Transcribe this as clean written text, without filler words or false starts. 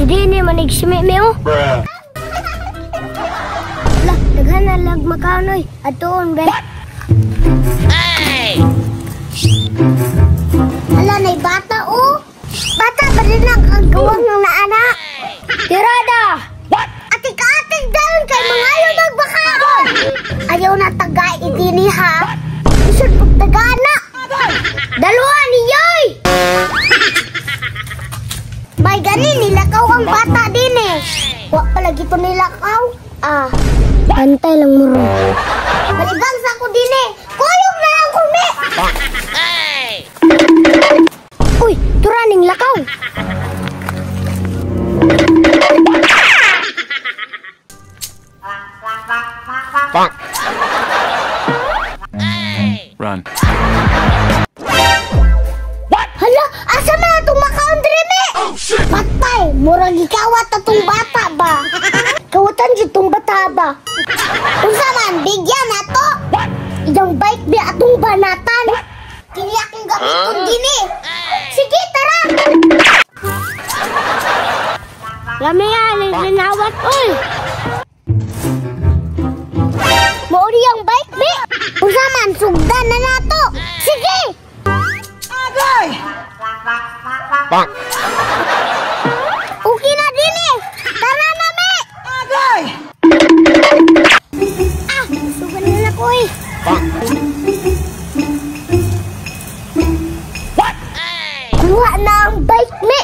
Dini manig si Mimi oh. Lah, daghan na lag makanoy. Atuon be. Hey! Ala, nay bata oh. Bata ba rin ang kagawang ng naana? Tirada! What? Atik-atik dayon kay mga ayaw magbakaon. Ayaw na tagay idini ha. Isod pagtagana. Dalawa ni Yoy! May gani nilakaw ang bata din eh. Wa pala gito nilakaw. Ah, pantay lang mo ron. Malibang sa ako din eh. Kuyog na lang kumi! Hey! Uy, turaning lakaw. Bonk. Hey! Run. Hala, asa man atong makaon diri me? Patay, murag gikawat atong bata ba? Kawatan jud tong bata ba? Unsa man bigyan nato? Iyang bike bi atong banatan. Kini akong gamiton dinhi. Sige, tara. Lami nga ning linawat oy. Mao ni ang bike bi. Unsa man sugdan na nato? Sige. Bonk. Okay na din eh. Tara na, me! Ah, sugan na ko eh. Bonk. Hey! Kuha na ang bike, me!